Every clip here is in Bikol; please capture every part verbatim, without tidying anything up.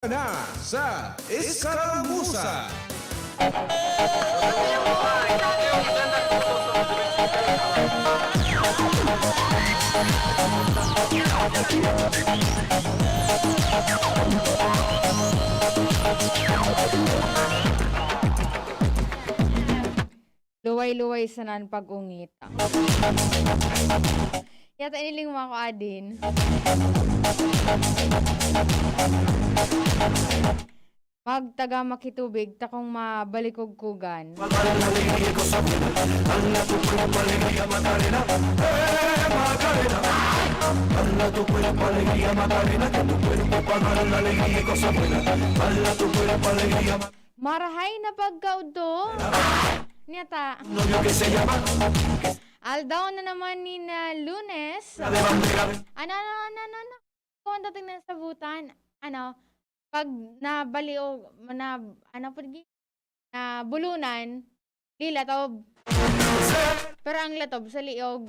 Na sa Eskaramusa. Luway-luway sana an pag-ungit. Yata iniling mo ako, Adin. Magtaga makitubig, takong mabalikugkugan. Marahay na pagkaudto. Nyata. Aldaw na naman ni na Lunes. Ano, ano, ano, ano, ano? Kung dating na sabutan, ano, pag nabali o na, ano po, gi-, na bulunan, lilatob. Pero ang latob sa liog.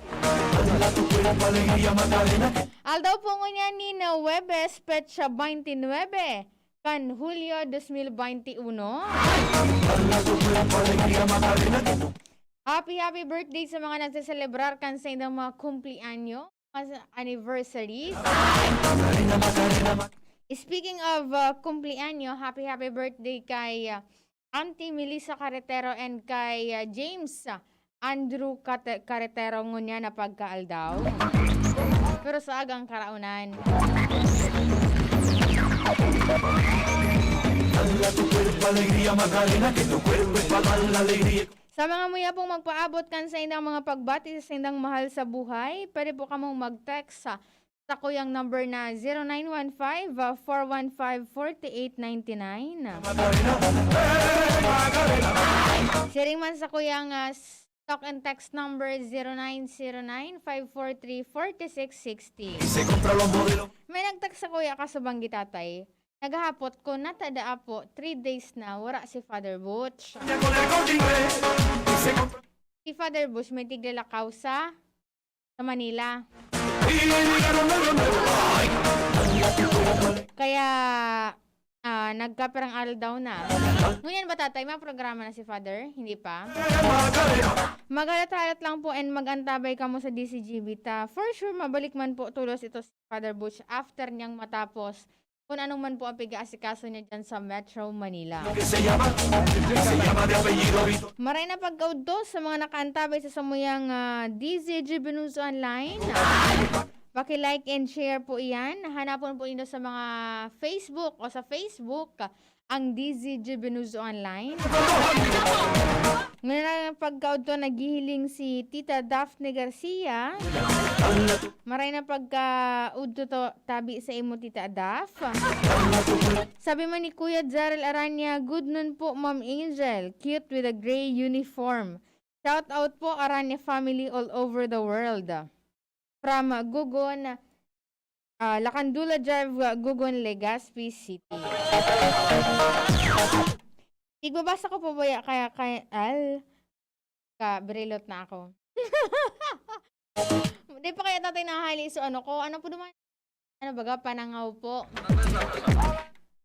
Aldaw po ngunyan ni na Huwebes, petsa twenty-nine kan Hulyo dos mil twenty-uno. Happy, happy birthday sa mga nagseselebrar kan saindang mga kumpleanyo, mga anniversaries. Speaking of, uh, kumpleanyo, happy, happy birthday kay, uh, Auntie Melissa Carretero and kay, uh, James, uh, Andrew Cate-, Carretero ngunyan na pagkaaldaw. Pero sa agang karaunan. Sa mga muya pong magpaabot kan saindang mga pagbati sa saindang mahal sa buhay, pwede po kamong mag-text sa, sa kuyang number na zero nine one five, four one five, forty-eight ninety-nine. Siring man sa kuyang, ah, s-, talk and text number zero nine zero nine, five four three, forty-six sixty. May nag-text sa kuya ka sa banggi tatay. Naghahapot ko, natada apo, three days na, wara si Father Butch. Si Father Butch may tiglalakaw sa, sa Manila. Kaya, ah, nagkapirang aldaw na. Ngunyan ba, tatay, may programa na si Father? Hindi pa? Maghalat-halat lang po and mag-antabay kamo sa D Z G B ta. For sure, mabalik man po tulos ito si Father Butch after niyang matapos kung anong man po ang pig-aasikaso niya dyan sa Metro Manila. Maray na pagkaudto sa mga nakaantabay sa samuyang, ah, D Z G Venuzo Online. Paki-like and share po iyan. Hanapon po nindo sa mga Facebook o sa Facebook ang D Z G Venuzo Online. Ngayon na pagkaudto, naghihiling si Tita Daphne Garcia. Maray na pagkaudto to, tabi sa imo, Tita Daph. Sabi man ni Kuya Jarel Aranya, "Good noon po, Ma'am Angel. Cute with a gray uniform. Shout out po, Aranya family all over the world." From, uh, Gugon, uh, Lacandula Drive, uh, Gugon, Legazpi City. Tigbabasa ko po ba ya-, kaya, kaya, al, ka, brilot na ako. Di pa kaya, tatay, nahali so ano ko? Ano po naman? Ano baga, panangaw po.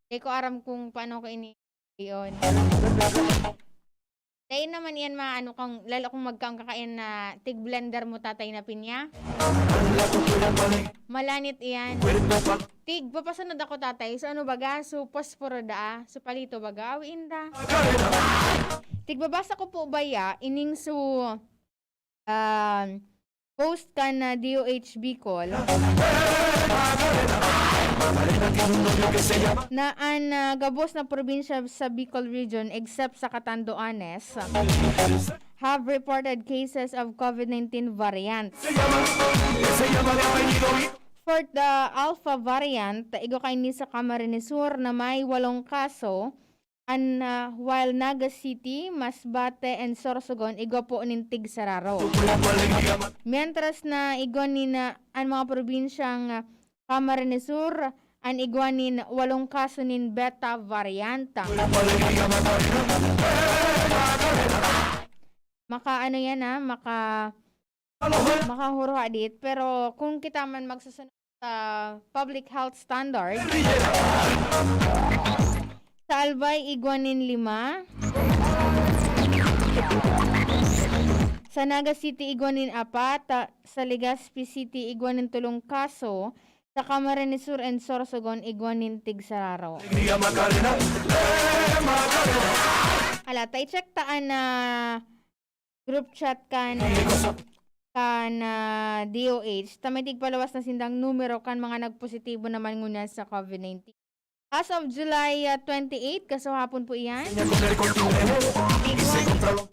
Di ko aram kung paano ko ini-, yun. Dahil naman iyan, maano kang, lalo kung magkaon ka kain na tig-blender mo, tatay, na pinya. Malanit iyan. Tig, papasunod ako, tatay. So, ano baga? So, posporo daa. So, palito baga? Awi inda. Tigbabasa ko po baya, ining so, um, post kan, ah, D O H Bicol na an, ah, gabos na probinsya sa Bicol Region, except sa Catanduanes, have reported cases of COVID nineteen variants. For the Alpha variant, igwa kaini sa Camarines Sur na may walong kaso, an, ah, while Naga City, Masbate, and Sorsogon, igwa po nin tigsararo. Mientras na igwa nin, ah, an mga probinsyang, ah, Camarines Sur, an igwa nin walong kaso nin Beta variant. Maka, ano yan, ah, maka, makahuruha dit. Pero kung kita man magsusunod sa public health standard, Albay, igwa nin lima. Sa Naga City, igwa nin apat. Sa Legazpi City, igwa nin tolong kaso. Sa Camarines Sur and Sorsogon, igwa nin tigsararo. Hala, ta i-check ta an, ah, group chat kan, kan, ah, D O H. Ta may tigpaluwas na sindang numero kan mga nagpositibo naman ngunyan sa COVID nineteen. As of July, ah, twenty-eight, kasuhapon po iyan. Igwa,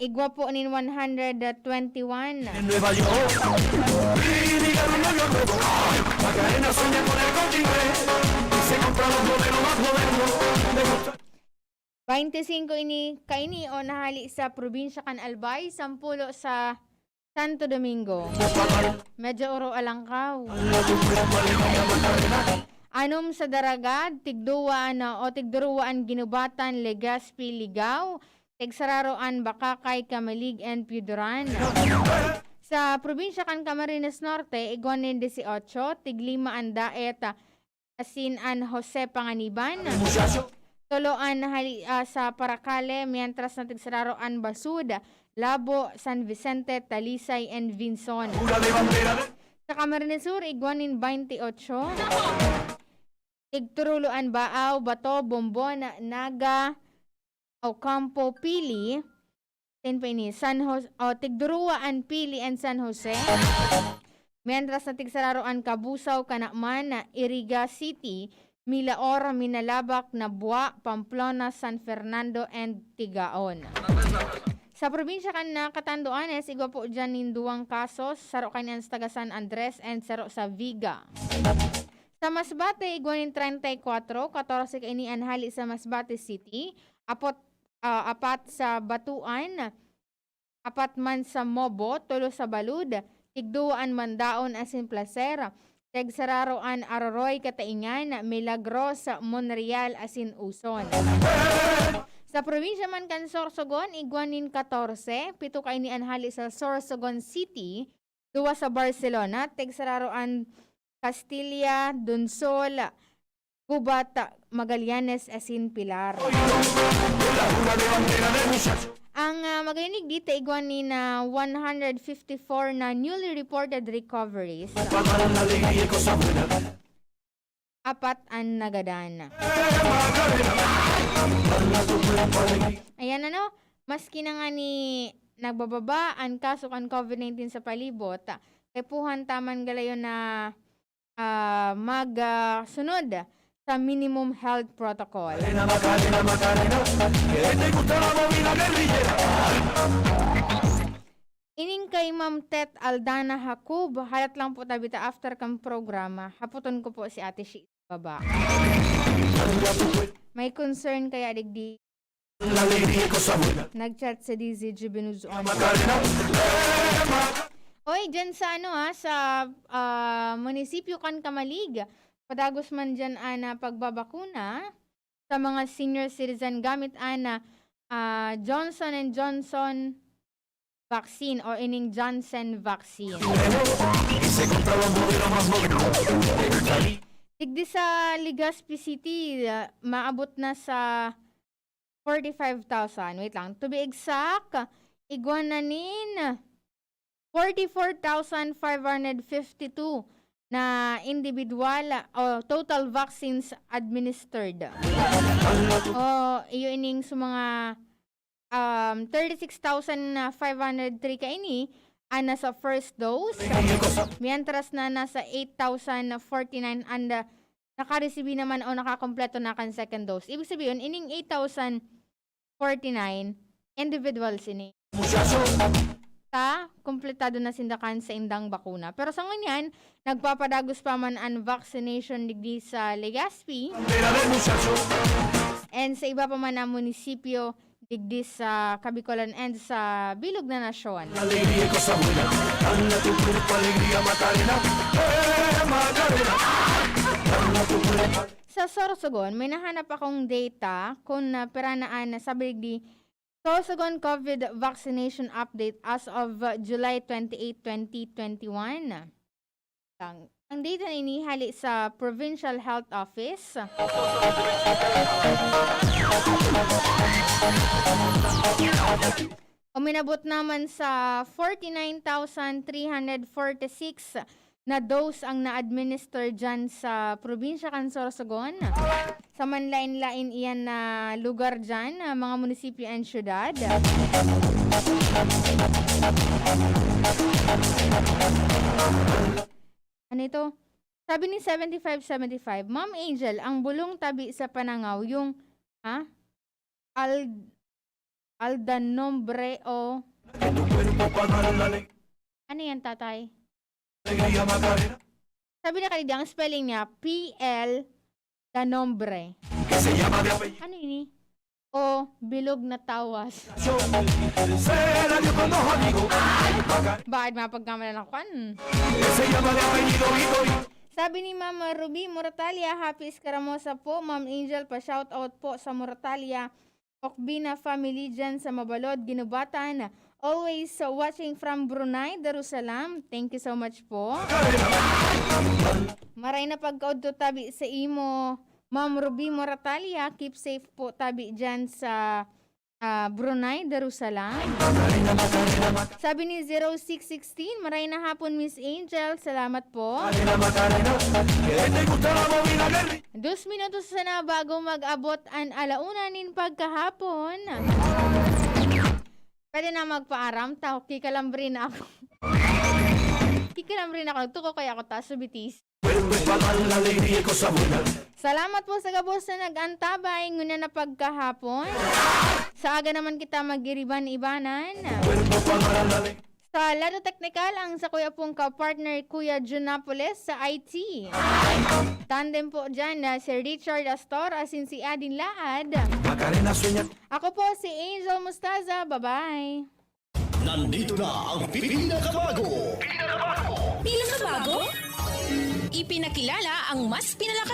igwa po nin one hundred twenty-one. Baynte singko ini, kaini o nahali sa probinsya kan Albay, sampulo sa Santo Domingo. Medyo oro alangkaw. Anom sa Daraga, tigduwa na o tigduruwa an ginubatan, Legazpi, Ligao, tigsararo an Bacacay, Camalig, and Pioduran. Sa probinsya kan Camarines Norte, igwa nin dieciocho, tiglima an Daet, asin an Jose Panganiban. Tolo an hali, ah, sa Paracale, mientras na tigsararo an Basud, Labo, San Vicente, Talisay, and Vinson. Sa Camarines Sur, igwa nin baynte otso. Tigturulo an Baao, Bato, Bombon, Naga, Ocampo, Pili. Sain pa ini? San Jos-, o, tigduruwa an Pili and San Jose. Mientras na tigsararo an Cabusao, Canaman, Iriga City, Milaor, Minalabac, Nabua, Pamplona, San Fernando, and Tigaon. Sa probinsya kan, ah, Catanduanes, igwa po diyan nin duwang kasos, saro kaini an sa taga San Andres and saro sa Viga. Sa Masbate, igwa nin treinta y cuatro, katorse kaini an hali sa Masbate City, apot, ah, apat sa Batuan, apat man sa Mobo, tolo sa Balud, tigduwa an Mandaon asin Placer, tigsararo an Aroroy, Cataingan, Milagros, Monreal asin Uson. Sa probinsya man kan Sorsogon, igwa nin katorse, pito kaini an hali sa Sorsogon City, duwa sa Barcelona, tigsararo an Castilla, Donsol, Gubat, Magallanes asin Pilar. Ang, ah, Magallanes dito, igwa nin, ah, one hundred fifty-four na newly reported recoveries. Apat an nagadan. Ayan, ano, maski na nga ni nagbababa an kaso kan COVID nineteen sa palibot, kaipuhan ta man galayon na ah, mag, ah, sunod sa minimum health protocol. Ining kay Ma'am Tet Aldana Jacob, halat lang po tabi ta after kan programa, hapoton ko po si Ate Shi baba. May concern kaya digdi? Nag-chat si D Z G Binuzon. Oy, dyan sa ano, ah, sa, ah, munisipyo kan Camalig, padagos man dyan, ah, na pagbabakuna sa mga senior citizen gamit an, ah, Johnson and Johnson vaccine o ining Janssen vaccine. Digdi sa Legazpi City, ah, maabot na sa forty-five thousand. Wait lang. To be exact, igwa na nin forty-four thousand five hundred fifty-two na individual o total vaccines administered. O, iyo ining sa mga, um, thirty-six thousand five hundred three kaini ang nasa first dose, mientras na nasa eight thousand forty-nine ang, ah, nakaresibi naman o nakakompleto na kan second dose. Ibig sabihin, ining eight thousand forty-nine individuals ini. Ta, kompletado na sinda kan saindang bakuna. Pero sa ngunyan, nagpapadagos pa man an vaccination digdi sa Legazpi and sa iba pa man na munisipyo digdi sa Kabikolan and sa bilog na nasyon. Sa Sorsogon, may nahanap akong data kun, ah, pira na an, ah, sabi digdi, Sorsogon COVID vaccination update as of, ah, July twenty-eight, twenty twenty-one. Ang, ang data na ini hali sa Provincial Health Office. Uminabot naman sa forty-nine thousand three hundred forty-six na dose ang na-administer dyan sa probinsya kan Sorsogon. Sa manlain-lain iyan na lugar dyan, na mga munisipyo and syudad. Ano ito? Sabi ni seventy-five seventy-five, "Ma'am Angel, ang bulong tabi sa panangaw, yung, ha? Al-, aldanombre o," ano yan, tatay? Sabi na kanina, ang spelling niya, P L danombre. Ano ini? O bilog na tawas. Bakit mapagkamalan ako kan? Sabi ni Ma'am Ruby Moratalia, "Happy Escaramosa po, Ma'am Angel, pa-shoutout po sa Moratalia, Okbina family dyan sa Mabalod, Guinobatan. Always watching from Brunei, Darussalam." Thank you so much po. Maray na pagkaudto tabi sa imo, Ma'am Ruby Moratalia. Keep safe po tabi dyan sa, ah, Brunei, Darussalam. Sabi ni zero six sixteen, "Maray na hapon, Miss Angel. Salamat po." Dos minutos sana bago mag-abot an alauna nin pagkahapon. Pwede na magpaaram, ta kikalambre na ako. Kikalambre na ako, nagtuko kaya ako ta, subitis. Salamat po sa gabos na nag-antabay, ngunyan na pagkahapon. Sa aga naman kita mag-iriban-ibanan. Sa lado teknikal, ang sakuya pong ka-partner, Kuya Jun Napoles sa I T. Tandem po dyan na si Richard Astor asin si Adin Laad. Ako po si Angel Mustaza. Bye-bye. Nandito na ang pinakabago. Pinakabago? Ipinakilala ang mas pinalakas